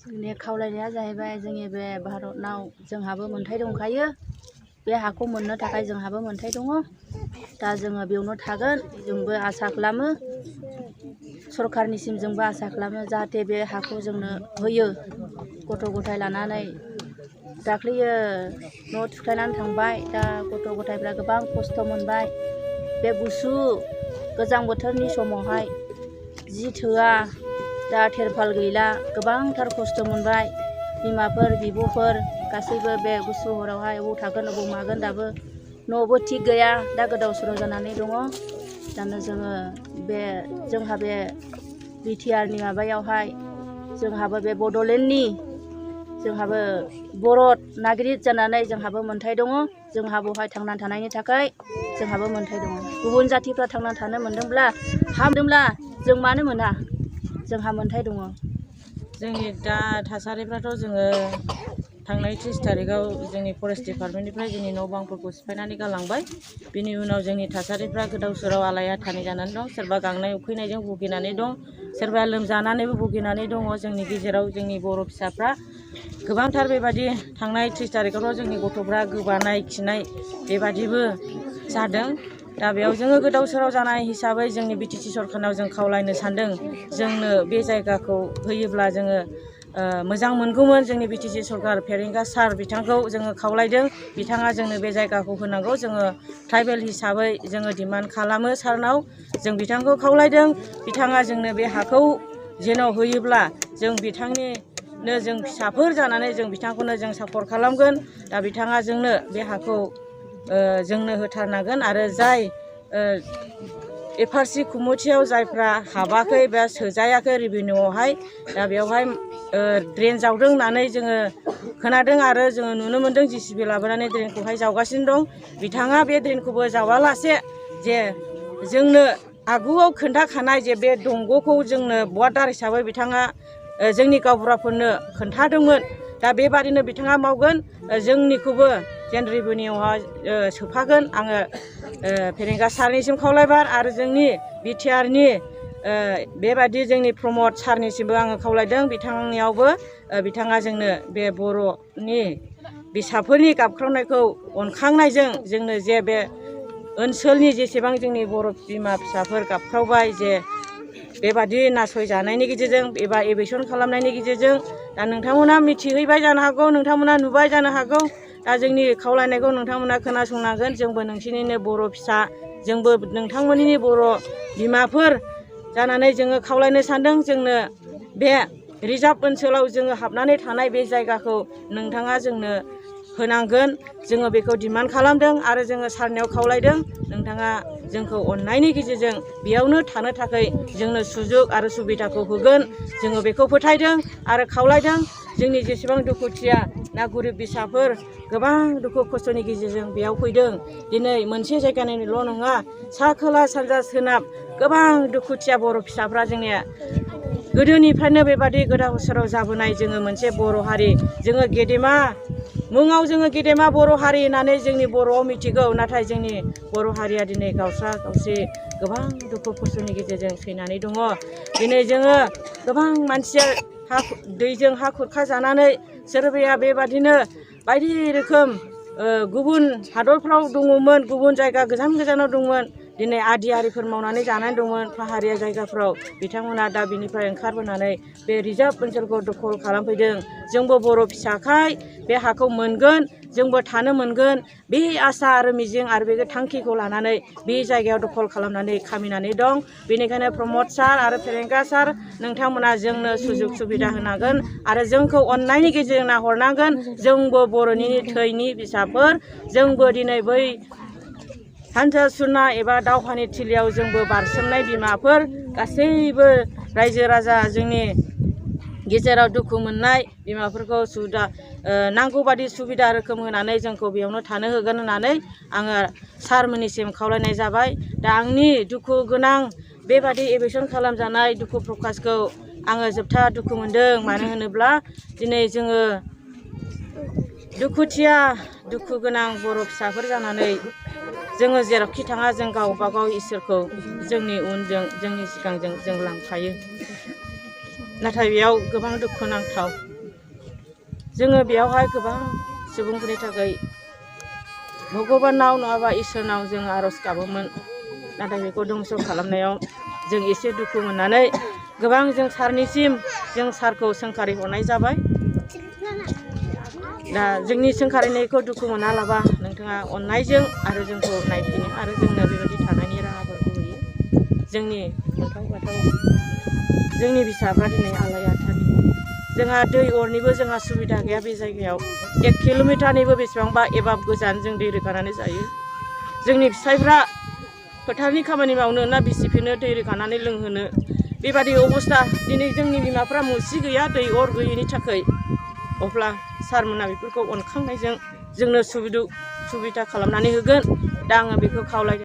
जोंनि खावलायनाया जाहैबाय जोंनि बे भारतनाव जोंहाबो मोन्थाय दंखायो। बे हाखौ मोननो थाखाय जोंहाबो मोन्थाय दङ। दा जोङो बेयावनो थागोन। जोंबो आसा खालामो सरकारनिसिम जोंबो आसा खालामो जाहाथे बे हाखौ जोंनो होयो। गथ' गथाय लानानै दाख्लैयो न' थुख्लायनानै थांबाय। दा गथ' गथायफ्रा गोबां खस्थ' मोनबाय। बे गुसु गोजां बोथोरनि समावहाय जि थोआ, दा तेरपाल गैला, गोबांथार खस्थ' मोनबाय। बिमाफोर बिब'फोर गासैबो बे गुसु हरावहाय अबाव थागोन अबाव मागोन दाबो न'बो थिग गैया। दा गोदाव सोराव जानानै दङ। दानो जोङो बे जोंहा बे बिटिआरनि माबायावहाय जोंहाबो बे बड'लेण्डनि जोंहाबो बर' नागरिक जानानै जोंहाबो मोन्थाय दङ। जोंहा बेवहाय थांनानै थानायनि थाखाय जोंहाबो मोन्थाय दङ। गुबुन जाथिफ्रा थांनानै थानो मोनदोंब्ला हामदोंब्ला जों मानो मोना? जोंहा मोन्थाय दङ। जोंनि दा थासारिफ्राथ' जोङो थांनाय 30 तारिखआव जोंनि फरेस्ट डिपार्टमेन्टनिफ्राय जोंनि न' बांफोरखौ सिफायनानै गालांबाय। बिनि उनाव जोंनि थासारिफ्रा गोदाव सोराव आलाय आथानि जानानै दं। सोरबा गांनाय उखैनायजों भुगिनानै दं, सोरबा लोमजानानैबो भुगिनानै दङ। जोंनि गेजेराव जोंनि बर' फिसाफ्रा गोबांथार बेबायदि थांनाय 30 तारिखआवथ' जोंनि गथ'फ्रा गोबानाय खिनाय बेबादिबो जादों। दा बेयाव जोङो गोदाव सोराव जानाय हिसाबै जोंनि बिटिसि सरकारनाव जों खावलायनो सानदों जोंनो बे जायगाखौ होयोब्ला जोङो मोजां मोनगौमोन। जोंनि बिटिसि सरकार फेरेंगा सार बिथांखौ जोङो खावलायदों बिथाङा जोंनो बे जायगाखौ होनांगौ। जोङो ट्राइबेल हिसाबै जोङो डिमान्ड खालामो सारनाव। जों बिथांखौ खावलायदों बिथाङा जोंनो बे हाखौ जेन' होयोब्ला जों बिथांनिनो जों फिसाफोर जानानै जों बिथांखौनो जों सापर्ट खालामगोन। दा बिथाङा जोंनो बे हाखौ जोंनो होथारनांगोन। आरो जाय एफआरसि कमिटियाव जायफ्रा हाबाखै बा सोजायाखै रेभिनिउआवहाय, दा बेवहाय ड्रेन जावदों होननानै जोङो खोनादों आरो जोङो नुनो मोन्दों JCB लाबोनानै ड्रेनखौहाय जावगासिनो दं। बिथाङा बे ड्रेनखौबो जावालासे जे जोंनो आगुआव खोन्थाखानाय जे बे दंग'खौ जोंनो बर्डार हिसाबै बिथाङा जोंनि गावबुराफोरनो खोन्थादोंमोन। दा बेबादिनो बिथाङा मावगोन। जोंनिखौबो जेन रेभिनिउआवहाय सोफागोन। आङो फेरेंगा सारनिसिम खावलायबाय आरो जोंनि बिटिआरनि बेबादि जोंनि प्रमद सारनिसिमबो आङो खावलायदों बिथांनियावबो बिथाङा जोंनो बे बर'नि बिसाफोरनि गाबख्रावनायखौ अनखांनायजों जोंनो जे बे ओनसोलनि जेसेबां जोंनि बर' बिमा फिसाफोर गाबख्रावबाय जे बेबादि नासयजानायनि गेजेरजों एबा एभिक्सन खालामनायनि गेजेरजों, दा नोंथांमोना मिथिहैबाय जानो हागौ, नोंथांमोना नुबाय जानो हागौ। दा जोंनि खावलायनायखौ नोंथांमोना खोनासंनांगोन। जोंबो नोंसिनिनो बर' फिसा, जोंबो नोंथांमोननि बर' बिमाफोर जानानै जोङो खावलायनो सानदों जोंनो बे रिजार्भ ओनसोलाव जोङो हाबनानै थानाय बे जायगाखौ नोंथाङा जोंनो होनांगोन। जोङो बेखौ डिमान्ड खालामदों आरो जोङो सारनियाव खावलायदों नोंथाङा जोंखौ अननायनि गेजेरजों बेयावनो थानो थाखाय जोंनो सुजुग आरो सुबिदाखौ होगोन। जोङो बेखौ फोथायदों आरो खावलायदों। जोंनि जेसेबां दुखुथिया ना गरिब बिसाफोर गोबां दुखु खस्थ'नि गेजेरजों बेयाव फैदों। दिनै मोनसे जायगानिल' नङा, सा खोला सानजा सोनाब गोबां दुखुथिया बर' फिसाफ्रा जोंनिया गोदोनिफ्रायनो बेबादि गोदाव सोराव जाबोनाय जोङो मोनसे बर' हारि। जोङो गेदेमा मुङाव जोङो गेदेमा बर' हारि होननानै जोंनि बर'आव मिथिगौ। नाथाय जोंनि बर' हारिया दिनै गावस्रा गावस्रि गोबां दुखु खस्थ'नि गेजेरजों थैनानै दङ। दिनै जोङो गोबां मानसिया दैजों हा खुरखा जानानै सोरबाया बेबादिनो बायदि रोखोम गुबुन हादरफ्राव दङमोन, गुबुन जायगा गोजान गोजानाव दंमोन। दिनै आदियारिफोर मावनानै जानानै दंमोन पाहारिया जायगाफ्राव। बिथांमोना दा बिनिफ्राय ओंखारबोनानै बे रिजार्भ ओनसोलखौ दखल खालामफैदों। जोंबो बर' फिसाखाय बे हाखौ मोनगोन, जोंबो थानो मोनगोन, बे आसा आरो मिजिं आरो बे थांखिखौ लानानै बे जायगायाव दखल खालामनानै खामिनानै दं। बेनिखायनो प्रमद सार आरो फेरेंगा सार नोंथांमोना जोंनो सुजुग सुबिदा होनांगोन आरो जोंखौ अननायनि गेजेरजों नाहरनांगोन। जोंबो बर'नि थैनि फिसाफोर, जोंबो दिनै बै हान्जा सुरना एबा दावहानि थिलियाव जोंबो बारसोमनाय बिमाफोर, गासैबो रायजो राजा जोंनि गेजेराव दुखु मोननाय बिमाफोरखौ नांगौ बादि सुबिदा रोखोम होनानै जोंखौ बेयावनो थानो होगोन होननानै आङो सारमोननिसिम खावलायनाय जाबाय। दा आंनि दुखु गोनां बेबादि एभिक्सन खालामजानाय दुखु प्रकासखौ आङो जोबथा दुखु मोनदों। मानो होनोब्ला दिनै जोङो दुखुथिया दुखु गोनां बर' फिसाफोर जानानै जोङो जेरावखि थाङा जों गावबा गाव इसोरखौ जोंनि उनजों जोंनि सिगांजों जों लांफायो। नाथाय बेयाव गोबां दुखुनांथाव जोङो बेयावहाय गोबां सुबुंफोरनि थाखाय भगबानाव नङाबा इसोरनाव जों आर'ज गाबोमोन, नाथाय बेखौ दंस' खालामनायाव जों एसे दुखु मोननानै गोबां जों सारनिसिम जों सारखौ सोंखारिहरनाय जाबाय। दा जोंनि सोंखारिनायखौ दुखु मोनालाबा नोंथाङा अननायजों आरो जोंखौ नायफिनो आरो जोंनो बेबायदि थानायनि राहाफोरखौ होयो। जोंनि अन्थाव बाथाव जोंनि फिसाफ्रा दिनै आलाय-आथानि, जोंहा दै अरनिबो जोंहा सुबिदा गैया। बे जायगायाव 1 किल'मिटारनिबो बेसेबांबा एबा गोजान जों दै रोगानानै जायो। जोंनि फिसायफ्रा फोथारनि खामानि मावनो ना बिसिफिनो दै रोगानानै लोंहोनो, बेबादि अबस्था दिनै जोंनि बिमाफ्रा मुसि गैया दै अर गैयैनि थाखाय। अब्ला सारमोना बेफोरखौ अनखांनायजों जोंनो सुबिदा खालामनानै होगोन। दा आङो बेखौ खावलायदों।